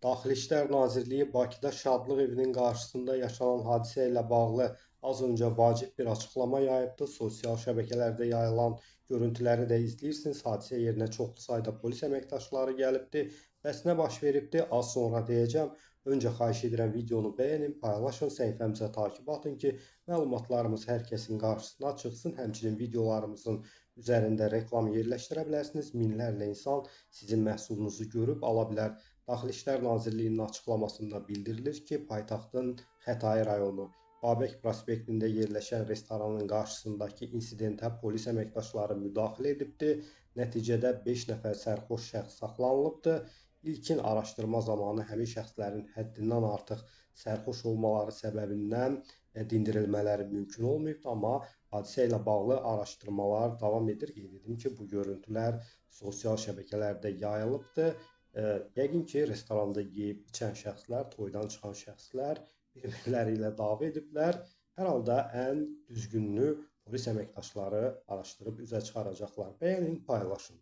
Daxili İşlər Nazirliyi Bakıda Şadlıq evinin qarşısında yaşanan hadisə ilə bağlı az öncə vacib bir açıqlama yayıbdı. Sosial şəbəkələrdə yayılan görüntüləri də izləyirsiniz. Hadisə yerinə çoxlu sayda polis əməkdaşları gəlibdi. Bəs nə baş veribdi? Az sonra deyəcəm. Öncə xahiş edirəm videonu bəyənin, paylaşın, səhifəmizə takip atın ki, məlumatlarımız hər kəsin qarşısına çıxsın. Həmçinin videolarımızın üzərində reklam yerləşdirə bilərsiniz. Minlərlə insan sizin məhsulunuzu görüb ala bilər. Daxili İşlər Nazirliyinin açıqlamasında bildirilir ki, paytaxtın Xətai rayonu Babək prospektində yerləşən restoranın qarşısındakı insidentə polis əməkdaşları müdaxilə edibdi. Nəticədə 5 nəfər sərxoş şəxs saxlanılıbdı. İlkin araşdırma zamanı həmin şəxslərin həddindən artıq sərxoş olmaları səbəbindən dindirilmələri mümkün olmayıbdı, amma hadisə ilə bağlı araşdırmalar davam edir. Qeyd edim ki, bu görüntülər sosial şəbəkələrdə yayılıbdı. Yəqin ki, restoranda yeyib içən şəxslər, toydan çıxan şəxslər bir-birləri ilə dava ediblər. Hər halda ən düzgününü polis əməkdaşları araşdırıb üzə çıxaracaqlar. Bəyənin, paylaşın.